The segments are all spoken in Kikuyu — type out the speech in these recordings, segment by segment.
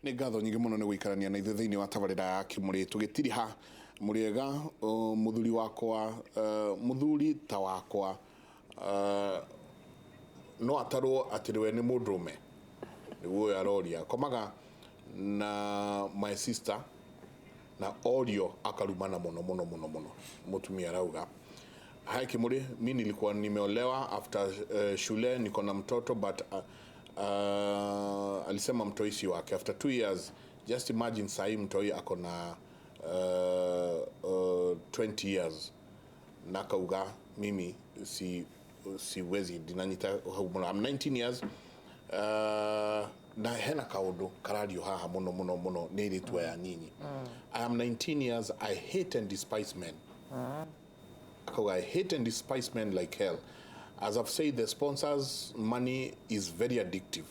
Nĩ ngatho nyingĩ mũno nĩ gũikarania na ithuĩ thĩinĩ wa tabarĩra ya Kĩmũrĩ. Tũgĩtiriha mũrĩega mũthuri wakwa, mũthuri ta wakwa no atarwo atĩ we nĩ mũndũrũme? Nĩguo ũyũ aroria. Komaga na my sister na orio akarumana mũno mũno mũno mũno. Mũtumia arauga. Hi Kimuri, mi nilikuwa nimeolewa after shule, niko na mtoto but alisema mtoi si wake after 2 years. Just imagine, sahi mtoi ako na 20 years na akauga mimi siwezi ndinanyita hau mũno. I'm 19 years na hena kaundu karario haha muno muno muno nĩ airĩtu aya nyinyi. I am 19 years. I hate and despise men. Akauga, "I hate and despise men like hell. As I've said, the sponsors money is very addictive.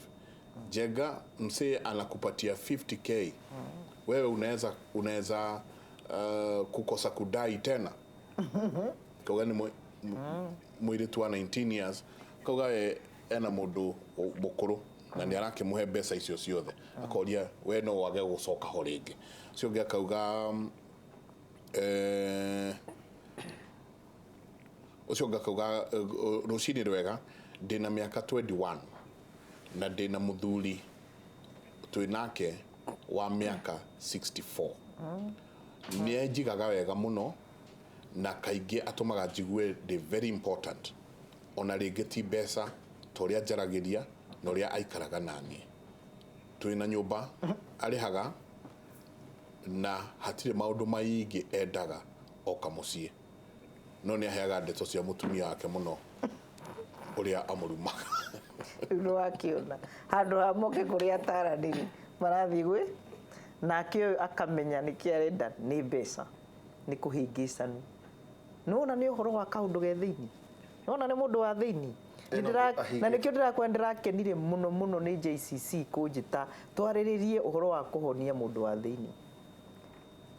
Jega msee anakupatia 50K, wewe unaweza kukosa kudai tena." Kauga nĩ mũirĩtu wa 19 years. Kauga we ena mũndũ mũkũrũ na nĩ arakĩmũhe mbeca icio ciothe, akoria we no wage gũcoka ho rĩngĩ. Ũcio ũngĩ akauga ũcio ũngĩ akauga, "Rũcinĩ rwega, ndĩna mĩaka 21 na ndĩna mũthuri twĩ nake wa mĩaka 64. Nĩ anjigaga wega mũno na kaingĩ atũmaga njigue ndĩ very important. Ona rĩngĩ ti mbeca ta ũrĩa njaragĩria na ũrĩa aikaraga naniĩ. Twĩna nyũmba arĩhaga na hatirĩ maũndũ maingĩ endaga oka mũciĩ, no nĩ aheaga ndeto cia mũtumia wake mũno ũrĩa amũrumaga." Rĩu nĩ wakĩona handũ ha moke kũrĩ ataranĩri marathiĩ gwĩ nake ũyũ akamenya nĩkĩ arenda nĩ mbeca nĩ kũhĩngĩcanu. Nĩwona nĩ ũhoro wa kaũndũ ge thĩinĩ, nĩwona nĩ mũndũ wa thĩinĩ. Ĩno Na nĩkĩo ndĩrakwenda, ndĩrakenire mũno mũno nĩ JCC kũnjĩta twarĩrĩrie ũhoro wa kũhonia mũndũ wa thĩinĩ.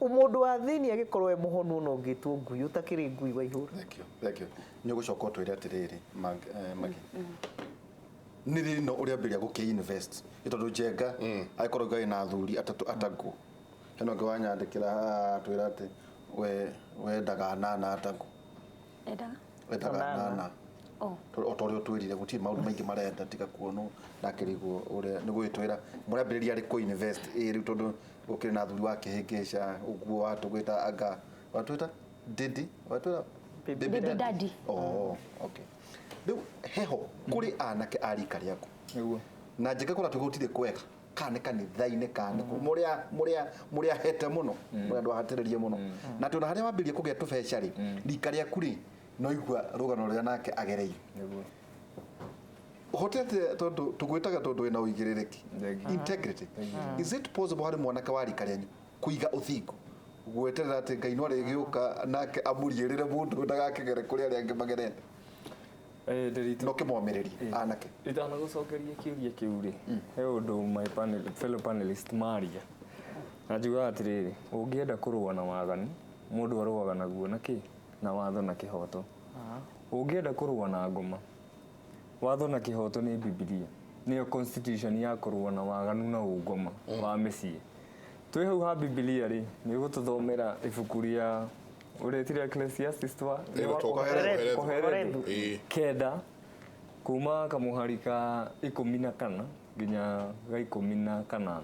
Mũndũ wa thĩinĩ agĩkorwo e mũhonu ona ũngĩtwo ngui ũtakĩrĩ ngui wa ihũra. Thank you, thank you. Nĩ ũgũcoka ũtwĩre atĩrĩrĩ, Maggie, nĩ rĩ no ũrĩambĩrĩria gũkĩ invest? Nĩ tondũ Njenga agĩkorwo ngai na athuri atatũ atangũ hena ũngĩ wanyandĩkĩra haha atwĩra atĩ we wendaga anana atangũ. Endaga? Wendaga Anana. anana. Oh. O ta ũrĩa ũtwĩrire gũtirĩ maũndũ maingĩ marenda tiga kuonwo na akĩrigwo ũrĩa nĩ gũgĩtwĩra mũrambĩrĩria rĩ kũ invest ĩ rĩu, tondũ gũkĩrĩ na athuri wa kĩhĩngĩca ũguo watũgwĩta anga watwĩta didi watwĩra. Baby daddy. Oh, okay. Rĩu heho kũrĩ anake a rika rĩaku na njĩka kũra tũgũtirĩ kwega kana nĩ kanitha-inĩ kana nĩ kũ mũrĩa mũrĩa mũrĩa hete mũno, mũrĩa andũ ahatĩrĩrie mũno na tondũ harĩa wambĩrĩria kũgĩa tũbeca rĩ, rika rĩaku rĩ, no igua rũgano rũrĩa nake agereire. Ũhotete tondũ tũgwĩtaga tondũ wĩna ũigĩrĩrĩki. Thank you. Integrity, is it possible harĩ mwanake wa rika rĩanyu kũiga ũthingu gweterera atĩ Ngai no arĩgĩũka nake amũriĩrĩre mũndũ ndagakĩgere kũrĩ arĩa angĩ magerete? No kĩmomĩrĩrie anake. Itanagũcokeria kĩũria kĩu rĩ, he ũndũ my panel, fellow panelist maria na njugaga atĩrĩrĩ, ũngĩenda kũrũa na waganu, mũndũ arũaga naguo na kĩ? Na watho na kĩhoto. Ũngĩenda kũrũa na ngoma, watho na kĩhoto nĩ Bibilia, nĩyo constitution ya kũrũa na waganu na ũngoma wa mĩciĩ. Twĩ hau ha Bibilia rĩ, nĩ ũgũtũthomera ibuku rĩa ũretire Ecclesiastes twa Ĩgũtwo Kohelethu. Kohelethu. Ĩĩ. 9 kuma kamũhari ka 14 nginya ga 18.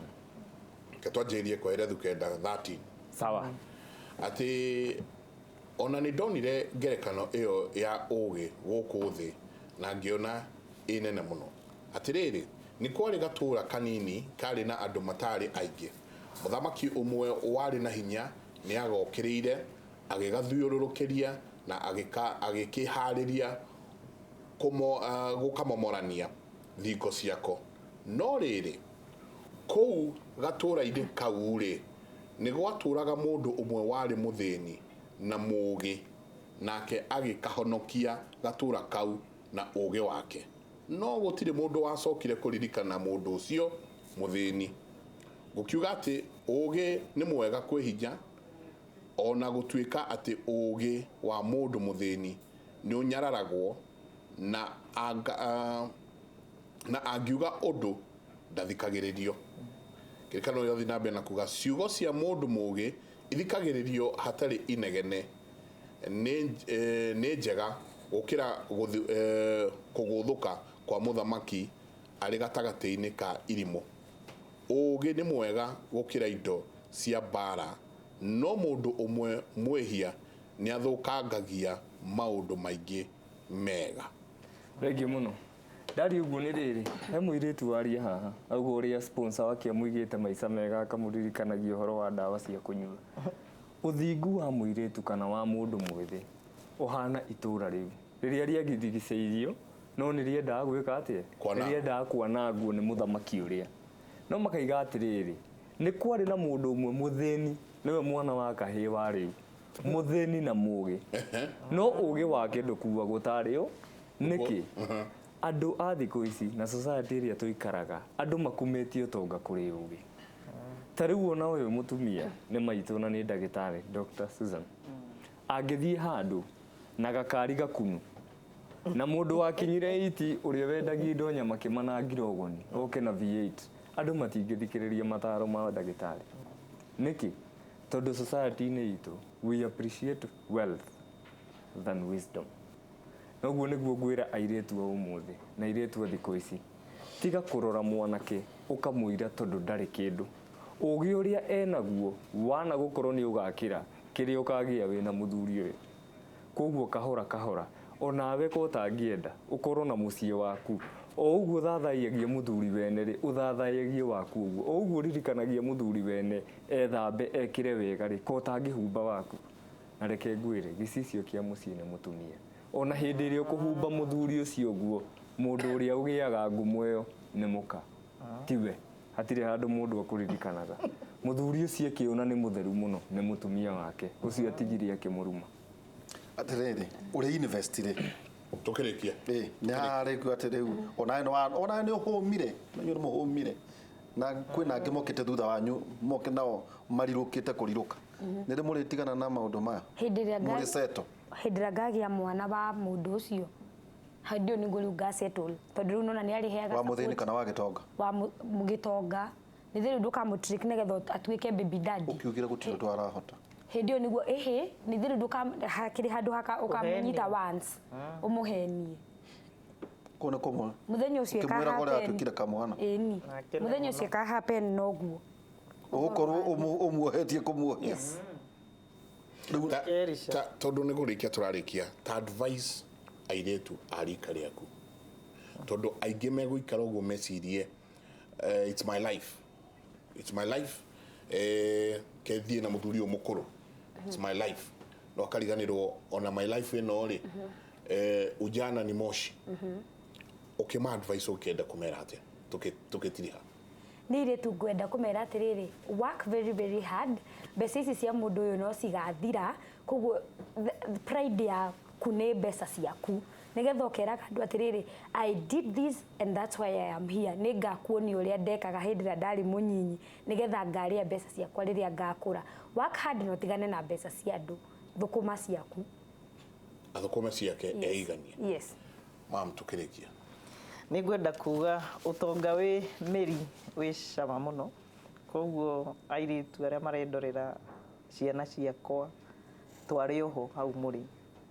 Reke twanjĩrĩrie Kohelethu 9:13. Sawa. Atĩ ona nĩ ndonire ngerekano ĩyo ya ũũgĩ gũkũ thĩ na ngĩona ĩ nene mũno. Atĩrĩrĩ, nĩ kwarĩ gatũũra kanini karĩ na andũ matarĩ aingĩ. Mũthamaki ũmwe warĩ na hinya nĩ agokĩrĩire, agĩgathiũrũrũkĩria na agĩkĩhaarĩria gũkamomorania thingo ciako. No rĩrĩ, kũu gatũũra-inĩ kau-rĩ, nĩ gwatũũraga mũndũ ũmwe warĩ mũthĩni na mũũgĩ, nake agĩkahonokia gatũũra kau na ũũgĩ wake. No gũtirĩ mũndũ wacokire kũririkana mũndũ ũcio mũthĩni. Gũkiuga atĩ ũũgĩ nĩ mwega kwĩ hinya, o na gũtuĩka atĩ ũũgĩ wa mũndũ mũthĩni nĩ ũnyararagwo na angiuga ũndũ ndathikagĩrĩrio. Kĩrĩkanĩro gĩathiĩ na mbere na kuga ciugo cia mũndũ mũũgĩ ithikagĩrĩrio hatarĩ inegene nĩ njega gũkĩra kũgũthũka kwa mũthamaki arĩ gatagatĩ-inĩ ka irimũ. Ũũgĩ nĩ mwega gũkĩra indo cia mbaara, no mũndũ ũmwe mwĩhia nĩ athũkangagia maũndũ maingĩ mega. Thengiũ mũno. Ndaria ũguo nĩ rĩrĩ, he mũirĩtu waria haha, auga ũrĩa sponsor wake amũigĩte maica mega akamũririkanagia ũhoro wa ndawa cia kũnyua. Ũthingu wa mũirĩtu kana wa mũndũ mwĩthĩ ũhana itũra rĩu rĩrĩa rĩagirigicĩirio no nĩ rĩendaga gwĩka atĩa? Kwanangwo. Nĩ rĩendaga kwanangwo nĩ mũthamaki ũrĩa. No makaiga atĩrĩrĩ, nĩ kwarĩ na mũndũ ũmwe mũthĩni, nĩwe mwana wa kahĩĩ wa rĩu, mũthĩni na mũgĩ, no ũgĩ wake ndũkuagwo tarĩ ũ. Nĩkĩ? Andũ a thikũ ici na society ĩrĩa tũikaraga, andũ makumĩtie ũtonga kũrĩ ũgĩ. Ta rĩu ona ũyũ mũtumia nĩ maitũ na nĩ ndagĩtarĩ Dr. Susan, angĩthiĩ handũ na gakari gakunu na mũndũ wakinyire iti ũrĩa wendagia indo nyama kĩmana ngirogoni oke na V8, andũ matingĩthikĩrĩria mataro ma ndagĩtarĩ. Nĩkĩ? Tondũ society-inĩ itũ we appreciate wealth than wisdom. Noguo nĩguo ngwĩra airĩtu a ũmũthĩ na airĩtu a thikũ ici, tiga kũrora mwanake ũkamũira tondũ ndarĩ kĩndũ. Ũgĩ ũrĩa enaguo wana gũkorwo nĩ ũgakĩra kĩrĩa ũkagĩa wĩna mũthuri ũyũ. Koguo kahora kahora onawe ko ũtangĩenda ũkorwo na mũciĩ waku, o ũguo ũthathaiyagia mũthuri wene rĩ, ũthathaiyagie waku ũguo, o ũguo ũririkanagia mũthuri wene ethambe ekĩre wega rĩ, ko ũtangĩhumba waku. Na reke ngwĩre, gĩcicio kĩa mũciĩ nĩ mũtumia. Ona hĩndĩ ĩrĩa ũkũhumba mũthuri ũcio ũguo, mũndũ ũrĩa ũgĩaga ngumo ĩyo nĩ mũka, tiwe. Hatirĩ handũ mũndũ akũririkanaga. Mũthuri ũcio akĩona nĩ mũtheru mũno nĩ mũtumia wake, ũcio atigire akĩmũruma. Atĩrĩrĩ, ũrĩ university rĩ? Tũkĩrĩkia. Ĩ, nĩ harĩku atĩ rĩu onawe onawe nĩ ũhũmire, na inyuĩ nĩ mũhũmire, na kwĩna angĩ mokĩte thutha wanyu, moke nao marirũkĩte kũrirũka. Nĩ rĩ mũrĩtigana na maũndũ maya? Hĩndĩ ĩrĩa Mũrĩ settle? Hĩndĩ ĩrĩa ngagĩa mwana wa mũndũ ũcio, hĩndĩ ĩyo nĩguo rĩu nga settle, tondũ rĩu nona nĩ arĩheaga Wa mũthĩni support. kana wa gĩtonga? Wa gĩtonga. Nĩ thĩ rĩu ndũkamũtrick nĩgetha atuĩke baby daddy. Ũkiugire gũtirĩ ũndũ arahota. Hĩndĩ ĩyo nĩguo, ĩhĩ, nĩ thĩ rĩu hakĩrĩ handũ haka ũkamũnyita once, ũmũhenie. Kũu nĩ kũmwe. Mũthenya ũcio Ũkĩmwĩra ĩka ũrĩa happen. atuĩkire kamwana. Ĩni. Nake nĩ Mũthenya ũcio mũno. ĩka happen noguo. Ũgũkorwo ũmuohetie kũmuohia. Yes. Kerisha. Tondũ nĩ kũrĩkia tũrarĩkia, ta advice airĩtu a rika rĩaku, tondũ aingĩ megũikara ũguo mecirie, it's my life, it's my life, kethiĩ na mũthuri ũyũ mũkũrũ, it's my life, no akariganĩrwo ona my life ĩno rĩ, ujana ni moshi. Ũkĩma advice ũkĩenda kũmera atĩa tũkĩtiriha? Nĩ irĩtu ngwenda kũmera atĩrĩrĩ, work very very hard, mbeca ici cia mũndũ ũyũ no cigathira, koguo the pride yaku nĩ mbeca ciaku, nĩgetha ũkeraga andũ atĩrĩrĩ, I did this and that's why I am here, nĩ ngakuonia ũrĩa ndekaga hĩndĩ ĩrĩa ndarĩ mũnyinyi, nĩgetha ngarĩa mbeca ciakwa rĩrĩa ngakũra. Work hard na ũtigane na mbeca cia andũ, thũkũma ciaku. Athũkũme ciake. Yes. Eiganie. Yes. Mam, tũkĩrĩkia. Nĩ ngwenda kuga ũtonga wĩ mĩri wĩ cama mũno, koguo airĩtu arĩa marendorera ciana ciakwa twarĩ oho hau mũrĩ,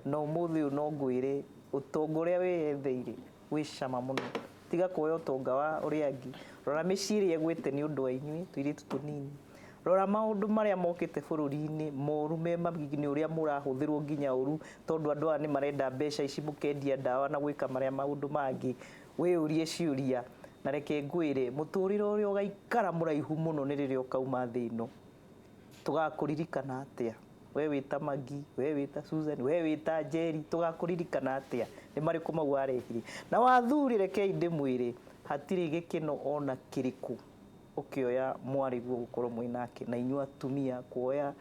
na ũmũthĩ ũyũ no ngwĩre ũtonga ũrĩa wĩyetheire wĩ cama mũno. Tiga kuoya ũtonga wa ũrĩa angĩ, rora mĩciĩ ĩrĩa ĩgwĩte nĩ ũndũ wa inyuĩ tũirĩtu tũnini, rora maũndũ marĩa mokĩte bũrũri-inĩ moru me magigi nĩ ũrĩa mũrahũthĩrwo nginya ũru, tondũ andũ aya nĩ marenda mbeca ici mũkendia ndawa na gwĩka marĩa maũndũ mangĩ. Wĩyũrie ciũria, na reke ngwĩre mũtũrĩre ũrĩa ũgaikara mũraihu mũno nĩ rĩrĩa ũkauma thĩ ĩno, tũgakũririkana atĩa? We wĩta Magi, we wĩta Susan, we wĩta Njeri, tũgakũririkana atĩa? Nĩ marĩkũ mau warehire? Na wathuri, rekei ndĩmwĩre, hatirĩ gĩkeno ona kĩrĩkũ ũkĩoya mwarĩguo gũkorwo mwĩ nake, na inyuĩ atumia kuoya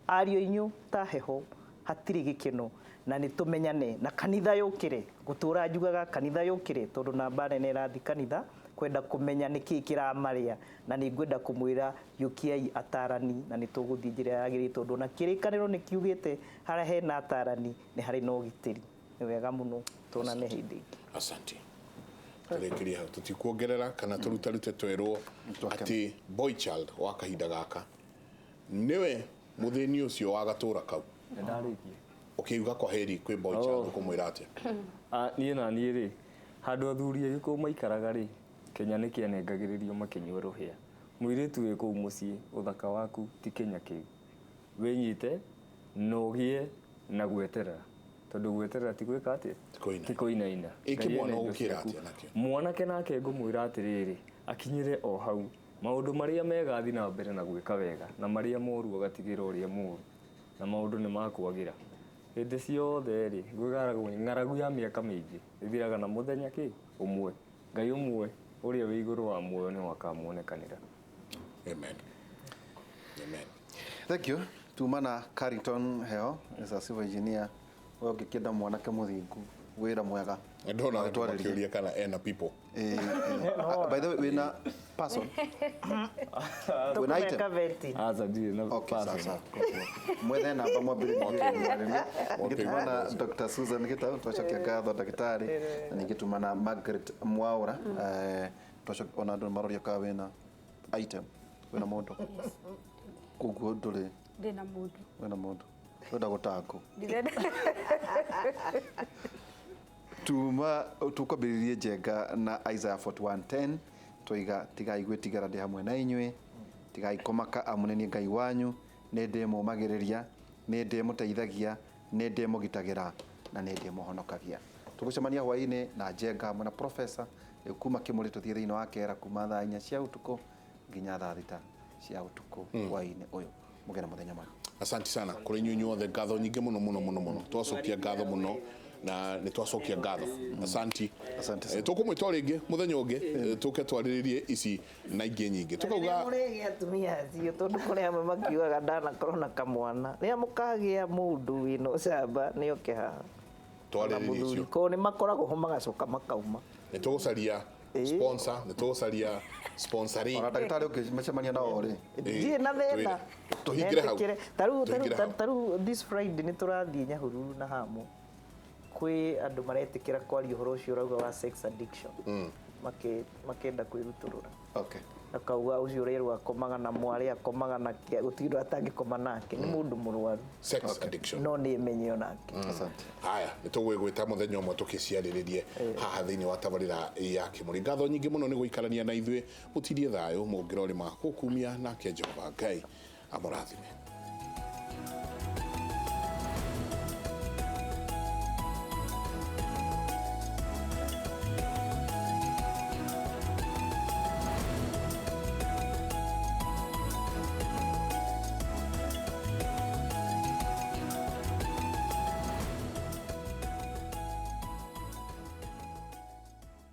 ariũ inyũ ta heho, hatirĩ gĩkeno. Na nĩ tũmenyane na kanitha yũkĩre, gũtũra njugaga kanitha yũkĩre, tondũ namba nene ĩrathiĩ kanitha kwenda kũmenya nĩkĩĩ kĩramarĩa, na nĩ ngwenda kũmwĩra yũkiai atarani na nĩ tũgũthiĩ njĩra yagĩrĩire, tondũ ona kĩrĩkanĩro nĩ kiugĩte harĩa hena atarani nĩ harĩ na ũgitĩri. Nĩ wega mũno, tuonane hĩndĩ ĩngĩ. Asante. Tũrĩkĩrie hau, tũtikuongerera kana tũrutarute twerwo Twakena. atĩ boy child wa kahinda gaka nĩwe mũthĩni ũcio wa gatũra kau. Ndarĩkia. Ũkiuga kwa heri kwĩ boy child, Oh. ũkũmwĩra atĩa? Ah, niĩ na niĩ rĩ, handũ athuri a gĩkũyũ maikaraga rĩ, Kenya nĩ kĩanengagĩrĩrio makĩnyua rũhĩa. Mũirĩtu wĩ kũu mũciĩ, ũthaka waku ti Kenya kĩu. Wĩnyite na ũgĩe na gweterera, tondũ gweterera ti gwĩka atĩa? Ti kũinaina. Ti kũinaina. Ĩ, Ngai kĩmwana ena indo ũgũkĩra ciaku. atĩa nakĩo? Mwanake nake ngũmwĩra atĩrĩrĩ, akinyĩre o hau maũndũ marĩa mega athi na mbere na gwĩka wega, na marĩa moru agatigĩra ũrĩa mũru, na maũndũ nĩ makwagĩra hĩndĩ ciothe rĩ. Gwĩgaragwo ng'aragu ya mĩaka mĩingĩ ĩthiraga na mũthenya kĩ ũmwe. Ngai ũmwe ũrĩa wĩ igũrũ wa muoyo nĩ wakamuonekanĩra. Amen, amen. Thank you. Tuma na Carrington Heo is a civil engineer. We ũngĩkĩenda mwanake mũthingu, wĩra mwega. Ndona andũ Agĩtwarĩria. makĩũria kana ena people. By the way, wĩna person? Wĩna item? Tũkũmeka vetting. Aca, ndirĩ na Okay, sawa person. sawa. Mwethe namba mwambĩrĩrie mwarĩrie. Ningĩ tuma na Dr. Susan Gitau, twacokia ngatho ndagĩtarĩ, na ningĩ tuma na Margaret Mwaura. Twacokia ona andũ maroria kana wĩna item, wĩna mũndũ. Koguo ndũrĩ Ndĩna mũndũ. wĩna mũndũ. Wenda gũtangũ. Ndirenda. Tuma tukwambĩrĩrie njenga na Isaiah 41:10, twaiga tigai gwĩtigĩra, ndĩ hamwe na inyuĩ, tigai kũmaka, amu nĩ niĩ Ngai wanyu, nĩ ndĩmũmagĩrĩria, nĩ ndĩmũteithagia, nĩ ndĩmũgitagĩra na nĩ ndĩmũhonokagia. Tũgũcemania hwaĩ-inĩ na njenga hamwe na professor rĩu kuma Kĩmũrĩ, tũthiĩ thĩinĩ wa kera kuma thaa 4 cia ũtukũ nginya thaa 6 cia ũtukũ hwaĩ-inĩ ũyũ. Mũgĩe na mũthenya mwega. Asante sana kũrĩ inyuĩ inyuothe, ngatho nyingĩ mũno mũno mũno mũno. Twacokia ngatho mũno na nĩ twacokia ngatho, asanti. Asante sana. Tũkũmwĩta o rĩngĩ mũthenya ũngĩ, tũke twarĩrĩrie ici na ingĩ nyingĩ tũkauga. Mũrĩgĩa atumia acio, tondũ kũrĩ amwe makiugaga ndanakorwo na kamwana. Rĩrĩa mũkagĩa mũndũ wĩna ũcamba nĩ oke haha na Twarĩrĩrie mũthuri icio. ko nĩ makoragwo ho magacoka makauma. Nĩ tũgũcaria sponsor, nĩ tũgũcaria sponsoree. Ona ndagĩtarĩ ũngĩmacemania nao rĩ. Ndirĩ na thĩna. Tũhingĩre hau. Metĩkĩre. Tarĩu Tũhingĩre hau. Tarĩu this Friday nĩ tũrathiĩ Nyahururu na Hamo kwĩ andũ maretĩkĩra kwaria ũhoro ũcio ũrauga wa sex addiction. Makenda kwĩrutũrũra. Akauga ũcio ũrerwo akomaga na mwarĩ, akomaga na kĩa, gũtirĩ ũndũ atangĩkoma nake, nĩ mũndũ mũrwaru. Sex addiction. No nĩ emenye onake. Asante. Haya, nĩ tũgwĩgwĩta mũthenya ũmwe tũkĩciarĩrĩrie haha thĩinĩ wa tabarĩra ya Kĩmũrĩ. Ngatho nyingĩ mũno nĩ gũikarania na ithuĩ. Mũtindie thayũ, mũngĩrorĩma gũkumia nake Jehova Ngai amũrathime.